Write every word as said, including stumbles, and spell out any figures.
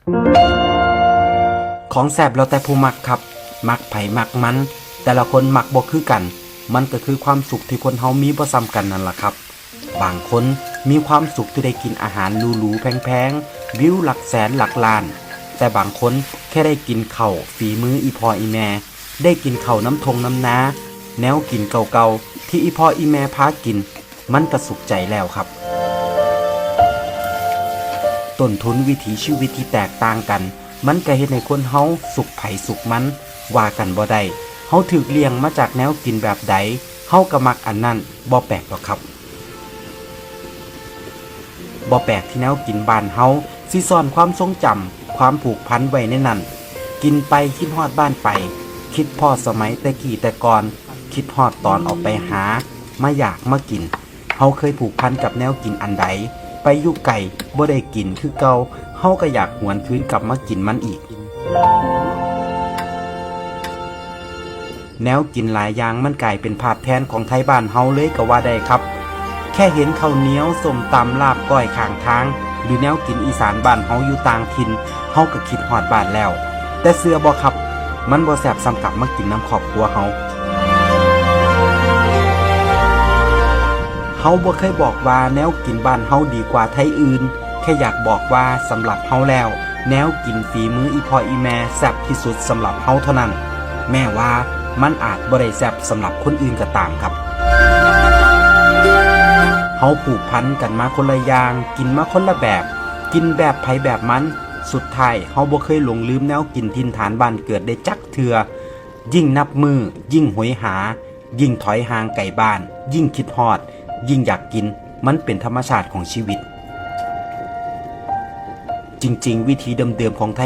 ของแซ่บแล้วแต่ผู้มักครับ มักไผมักมัน แต่ละคนมักบ่คือกัน มันก็คือความสุขที่คนเฮามีบ่ส่ำกันนั่นล่ะครับ บางคนมีความสุขที่ได้กินอาหารหรูๆแพงๆ วิวหลักแสนหลักล้าน แต่บางคนแค่ได้กินข้าวฝีมืออีพ่ออีแม่ ได้กินข้าวนำท่งนำนา แนวกินเก่าๆที่อีพ่ออีแม่พากิน มันก็สุขใจแล้วครับ ต้นทุนวิถีชีวิตที่แตกต่างกัน มันก็เฮ็ดให้คนเฮาสุขไผสุขมัน ว่ากันบ่ได้ เฮาถูกเลี้ยงมาจากแนวกินแบบใด เฮาก็มักอันนั้น บ่แปลกดอกครับ บ่แปลกที่แนวกินบ้านเฮาสิซ่อนความทรงจำ ความผูกพันไว้ในนั้น กินไปคิดฮอดบ้านไป คิดพ้อสมัยแต่กี้แต่ก่อน คิดฮอดตอนออกไปหา มาอยากมากิน เฮาเคยผูกพันกับแนวกินอันใด ไปอยู่ไกลบ่ได้กินคือเก่า เฮาก็อยากหวนคืนกลับมากินมันอีก แนวกินหลายอย่างมันกลายเป็นภาพแทนของไทบ้านเฮาเลยก็ว่าได้ครับ แค่เห็นข้าวเหนียว ส้มตำ ลาบก้อยข้างทาง หรือแนวกินอีสานบ้านเฮาอยู่ต่างถิ่น เฮาก็คิดฮอดบ้านแล้ว แต่เชื่อบ่ครับ มันบ่แซ่บส่ำกลับมากินนำครอบครัวเฮา เฮาบ่เคยบอกว่าแนวกินบ้านเฮาดีกว่าไทอื่น แค่อยากบอกว่าสำหรับเฮาแล้ว แนวกินฝีมืออีพ่ออีแม่แซ่บที่สุดสำหรับเฮาเท่านั้น แม้ว่ามันอาจบ่ได้แซ่บสำหรับคนอื่นก็ตามครับ เฮาผูกพันกันมาคนละอย่าง กินมาคนละแบบ กินแบบไผแบบมัน สุดท้ายเฮาบ่เคยหลงลืมแนวกินถิ่นฐานบ้านเกิดได้จักเทื่อ ยิ่งนับมื้อ ยิ่งโหยหา ยิ่งถอยห่างไกลบ้าน ยิ่งคิดฮอด ยิ่งอยากกิน มันเป็นธรรมชาติของชีวิต จริงๆ วิถีเดิมๆของไท